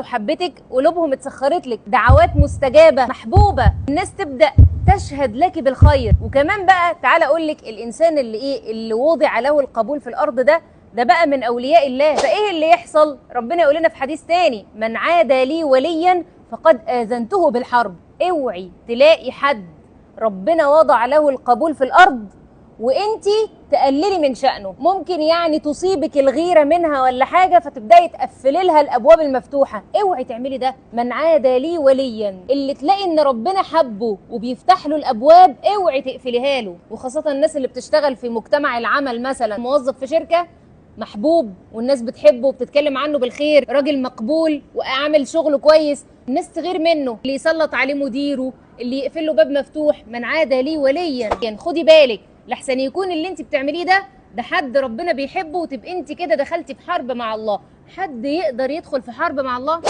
وحبتك قلوبهم اتسخرت لك، دعوات مستجابة محبوبه، الناس تبدا تشهد لك بالخير. وكمان بقى تعالى اقول لك الانسان اللي ايه، اللي وضع له القبول في الارض ده بقى من اولياء الله. فايه اللي يحصل؟ ربنا يقول لنا في حديث تاني: من عادى لي وليا فقد اذنته بالحرب. اوعي تلاقي حد ربنا وضع له القبول في الارض وانتي تقللي من شأنه. ممكن يعني تصيبك الغيرة منها ولا حاجة فتبدأي تقفلي لها الأبواب المفتوحة. اوعي تعملي ده. من عادى لي وليا، اللي تلاقي ان ربنا حبه وبيفتح له الأبواب اوعي تقفليها له. وخاصة الناس اللي بتشتغل في مجتمع العمل، مثلا موظف في شركة محبوب والناس بتحبه وبتتكلم عنه بالخير، راجل مقبول وعامل شغله كويس، الناس تغير منه، اللي يسلط عليه مديره، اللي يقفل له باب مفتوح. من عادى لي وليا، يعني خدي بالك لحسن يكون اللي انت بتعمليه ده حد ربنا بيحبه، وتبقي انت كده دخلتي في حرب مع الله. حد يقدر يدخل في حرب مع الله؟